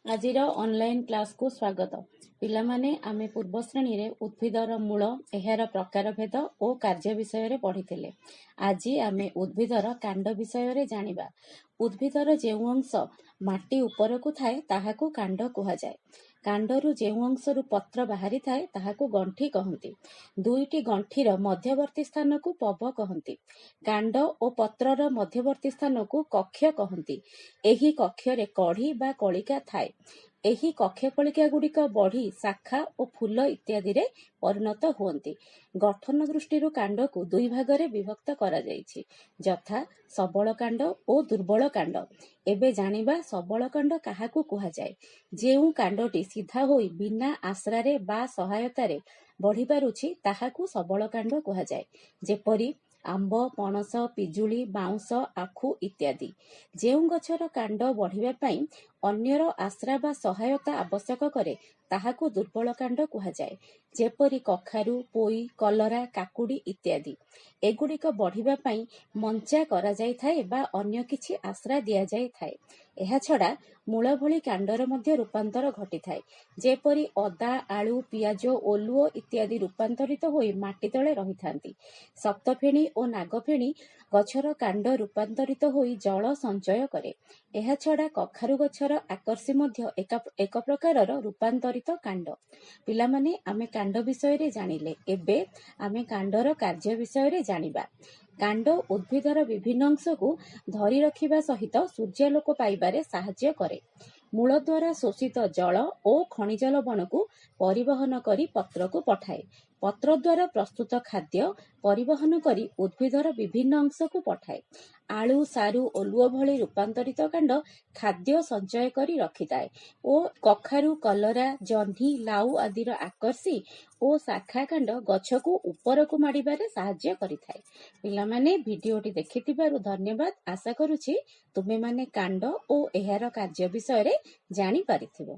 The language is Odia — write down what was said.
ଆଜିର ଅନଲାଇନ୍ କ୍ଲାସକୁ ସ୍ୱାଗତ। ପିଲାମାନେ, ଆମେ ପୂର୍ବ ଶ୍ରେଣୀରେ ଉଦ୍ଭିଦର ମୂଳ, ଏହାର ପ୍ରକାରଭେଦ ଓ କାର୍ଯ୍ୟ ବିଷୟରେ ପଢ଼ିଥିଲେ। ଆଜି ଆମେ ଉଦ୍ଭିଦର କାଣ୍ଡ ବିଷୟରେ ଜାଣିବା। ଉଦ୍ଭିଦର ଯେଉଁ ଅଂଶ ମାଟି ଉପରକୁ ଥାଏ, ତାହାକୁ କାଣ୍ଡ କୁହାଯାଏ। କାଣ୍ଡରୁ ଯେଉଁ ଅଂଶରୁ ପତ୍ର ବାହାରିଥାଏ, ତାହାକୁ ଗଣ୍ଠି କହନ୍ତି। ଦୁଇଟି ଗଣ୍ଠିର ମଧ୍ୟବର୍ତ୍ତୀ ସ୍ଥାନକୁ ପବ କହନ୍ତି। କାଣ୍ଡ ଓ ପତ୍ରର ମଧ୍ୟବର୍ତ୍ତୀ ସ୍ଥାନକୁ କକ୍ଷ କହନ୍ତି। ଏହି କକ୍ଷରେ କଢ଼ି ବା କଳିକା ଥାଏ। ଏହି କକ୍ଷ କଳିକା ଗୁଡ଼ିକ ବଢ଼ି ଶାଖା ଓ ଫୁଲ ଇତ୍ୟାଦିରେ ପରିଣତ ହୁଅନ୍ତି। ଗଠନ ଦୃଷ୍ଟିରୁ କାଣ୍ଡକୁ ଦୁଇ ଭାଗରେ ବିଭକ୍ତ କରାଯାଇଛି, ଯଥା ସବଳ କାଣ୍ଡ ଓ ଦୁର୍ବଳ କାଣ୍ଡ। ଏବେ ଜାଣିବା ସବଳ କାଣ୍ଡ କାହାକୁ କୁହାଯାଏ। ଯେଉଁ କାଣ୍ଡଟି ସିଧା ହୋଇ ବିନା ଆଶ୍ରାରେ ବା ସହାୟତାରେ ବଢ଼ିପାରୁଛି, ତାହାକୁ ସବଳ କାଣ୍ଡ କୁହାଯାଏ, ଯେପରି ଆମ୍ବ, ପଣସ, ପିଜୁଳି, ବାଉଁଶ, ଆଖୁ ଇତ୍ୟାଦି। ଯେଉଁ ଗଛର କାଣ୍ଡ ବଢ଼ିବା ପାଇଁ ଅନ୍ୟର ଆଶ୍ରା ବା ସହାୟତା ଆବଶ୍ୟକ କରେ, ତାହାକୁ ଦୁର୍ବଳ କାଣ୍ଡ କୁହାଯାଏ, ଯେପରି କଖାରୁ, ପୋଇ, କଲରା, କାକୁଡ଼ି ଇତ୍ୟାଦି। ଏଗୁଡ଼ିକ ବଢ଼ିବା ପାଇଁ ମଞ୍ଚା କରାଯାଇଥାଏ ବା ଅନ୍ୟ କିଛି ଆଶ୍ରା ଦିଆଯାଇଥାଏ। ଏହାଛଡ଼ା ମୂଳ ଭଳି କାଣ୍ଡର ମଧ୍ୟ ରୂପାନ୍ତର ଘଟିଥାଏ, ଯେପରି ଅଦା, ଆଳୁ, ପିଆଜ, ଓଲୁଅ ଇତ୍ୟାଦି ରୂପାନ୍ତରିତ ହୋଇ ମାଟି ତଳେ ରହିଥାନ୍ତି। ସପ୍ତଫେଣୀ ଓ ନାଗଫେଣୀ ଗଛର କାଣ୍ଡ ରୂପାନ୍ତରିତ ହୋଇ ଜଳ ସଞ୍ଚୟ କରେ। ଏହାଛଡ଼ା କଖାରୁ ଗଛର ଆକର୍ଷି ମଧ୍ୟ ଏକ ପ୍ରକାରର ରୂପାନ୍ତରିତ କାଣ୍ଡ। ପିଲାମାନେ, ଆମେ କାଣ୍ଡ ବିଷୟରେ ଜାଣିଲେ। ଏବେ ଆମେ କାଣ୍ଡର କାର୍ଯ୍ୟ ବିଷୟରେ ଜାଣିବା। କାଣ୍ଡ ଉଦ୍ଭିଦର ବିଭିନ୍ନ ଅଂଶକୁ ଧରି ରଖିବା ସହିତ ସୂର୍ଯ୍ୟାଲୋକ ପାଇବାରେ ସାହାଯ୍ୟ କରେ। ମୂଳ ଦ୍ୱାରା ଶୋଷିତ ଜଳ ଓ ଖଣିଜ ଲବଣକୁ ପରିବହନ କରି ପତ୍ରକୁ ପଠାଏ। ପତ୍ର ଦ୍ୱାରା ପ୍ରସ୍ତୁତ ଖାଦ୍ୟ ପରିବହନ କରି ଉଦ୍ଭିଦର ବିଭିନ୍ନ ଅଂଶକୁ ପଠାଏ। ଆଳୁ, ସାରୁ, ଓଲୁଅ ଭଳି ରୂପାନ୍ତରିତ କାଣ୍ଡ ଖାଦ୍ୟ ସଞ୍ଚୟ କରି ରଖିଥାଏ ଓ କଖାରୁ, କଲରା, ଜହ୍ନି, ଲାଉ ଆଦିର ଆକର୍ଷି ଓ ଶାଖା କାଣ୍ଡ ଗଛକୁ ଉପରକୁ ମାଡ଼ିବାରେ ସାହାଯ୍ୟ କରିଥାଏ। ପିଲାମାନେ, ଭିଡିଓଟି ଦେଖିଥିବାରୁ ଧନ୍ୟବାଦ। ଆଶା କରୁଛି ତୁମେମାନେ କାଣ୍ଡ ଓ ଏହାର କାର୍ଯ୍ୟ ବିଷୟରେ ଜାଣିପାରିଥିବ।